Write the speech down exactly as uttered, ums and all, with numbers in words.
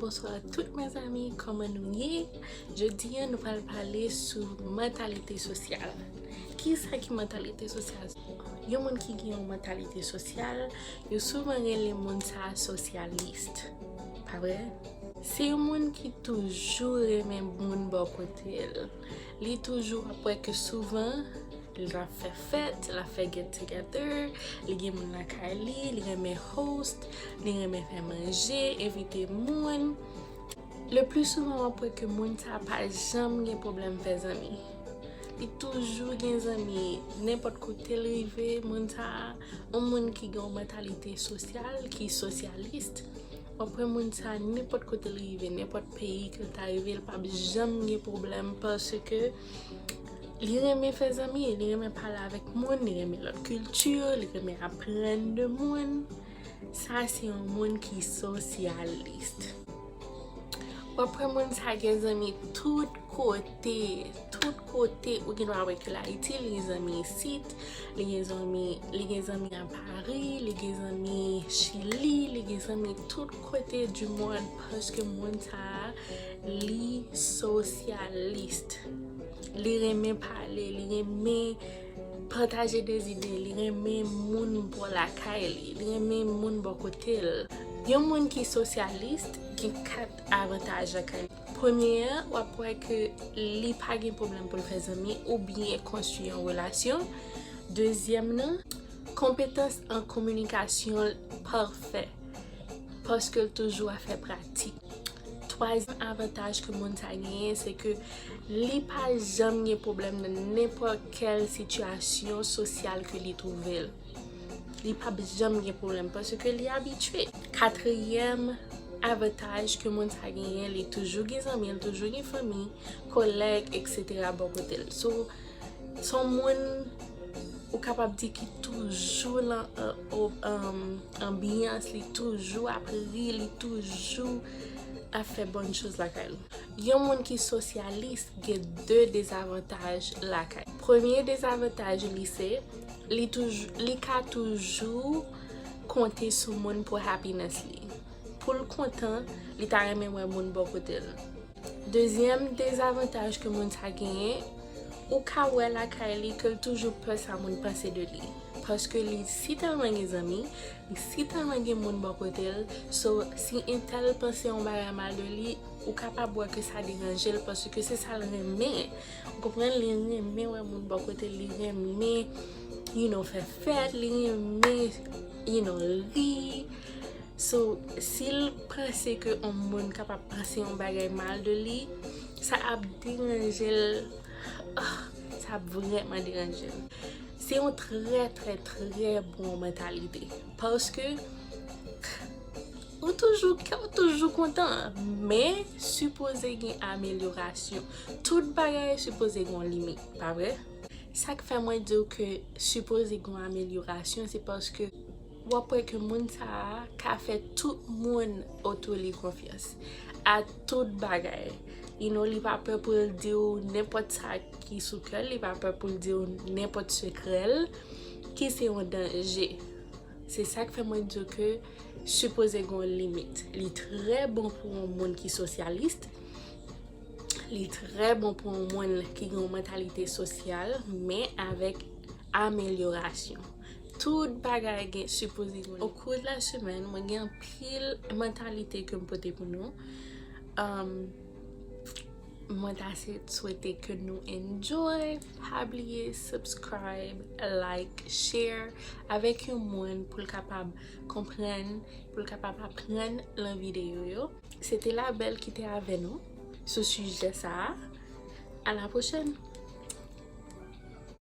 Bonswa tout mezanmi, kòman nou ye? Jodi a nou pral pale sou mantalite sosyal. Kisa ki mantalite sosyal? Yon moun ki gen yon mantalite sosyal, yo souvan rele moun sa a sosyalis. Pa vre? Se yon moun ki toujou renmen moun bò kote l. Li toujou ap wè ke souvan l ap fè fèt, l ap fè get together, li gen moun lakay li, li renmen host, li renmen fè manje, envite moun. Le pli souvan w ap wè ke moun sa a pa janm gen pwoblèm fè zanmi. Li toujou gen zanmi, nenpòt kote l rive, moun sa a, yon moun ki gen yon mantalite sosyal, ki sosyalis. W ap wè moun sa a, nenpòt kote l rive, nenpòt peyi ke l ta rive, l p ap janm gen pwoblèm paske li renmen fè zanmi, li renmen pale avèk moun, li renmen lòt kilti, li renmen aprann de moun. Sa se yon moun ki sosyalis. W ap wè moun sa gen zanmi tout kote, tout kote. Ou gen dwa wè ke l Ayiti, li gen zanmi isit, li gen zanmi, li gen zanmi an Pari, li gen zanmi Chili, li gen zanmi tout kote du monde, paske moun sa a, li sosyalis. Li renmen pale, li renmen pataje de zide, li renmen moun bò lakay li, li renmen moun bò kote l. Yon moun ki sosyalis gen kat avantaj lakay li. Premye an, w ap wè ke li pa gen pwoblèm pou l fè zanmi oubyen konstwi yon relasyon. Dezyèm nan, konpetans an kominikasyon l pafè, paske l toujou ap fè pratik. Twazyèm avantaj ke moun sa genyen, se ke li pa janm gen pwoblèm nan nenpòt kèl sitiyasyon sosyal ke li twouve l. Li p ap janm gen pwoblèm paske li abitye. Katriyèm avantaj ke moun sa genyen, li toujou gen zanmi, li toujou gen fanmi, kolèg, et cetera bò kote l. So, se yon moun ou kapab di ki toujou lan, euh, o-, um, anbyans, li toujou ap ri, li toujou ap fè bòn choz lakay li. Yon moun ki sosyalis gen de dezavantaj lakay. Premye dezavantaj li se, li toujou, li ka toujou konte sou moun pou happiness li. Pou l kontan, li ta renmen wè moun bò kote l. Dezyèm dezavantaj ke moun sa genyen, ou ka wè lakay li ke l toujou pè sa moun panse de li. Paske li si tèlman gen zanmi, li si tèlman gen moun bò kote l, so si entèl panse yon bagay mal de li, ou kapab wè ke sa deranje l paske se sa l renmen. Ou konprann? Li renmen wè moun bò kote l, li renmen, you know, fè fèt, li renmen, you know, ri. So, si l panse ke yon moun kapab panse yon bagay mal de li, sa ap deranje l. Ah, sa ap vrèman deranje l. Se yon trè, trè, trè bon mantalite. Paske ou toujou, kè w toujou kontan, men sipoze gen amelyorasyon. Tout bagay sipoze gen yon limit, pa vre? Sa k fè mwen di w ke sipoze gen yon amelyorasyon, se paske w ap wè ke moun sa a ka fè tout moun otou li konfyans a tout bagay. You know, li pa pè pou l di w nenpòt sa ki sou kè l, li pa pè pou l di w nenpòt sekrè l, ki se yon danje. Se sa k fè mwen di w ke sipoze gen yon limit. Li trè bon pou yon moun ki sosyalis, li trè bon pou yon moun ki gen yon mantalite sosyal, men avèk amelyorasyon. Tout bagay gen sipoze gen. Au cours de la semaine, mwen gen anpil mantalite ke m pote pou nou. Um, mwen ta se swete ke nou enjoy. Pa bliye subscribe, like, share avèk yon moun pou l kapab konprann, pou l kapab aprann lan videyo yo. Se te Labelle ki te avè nou sou sijè sa a. À la prochaine!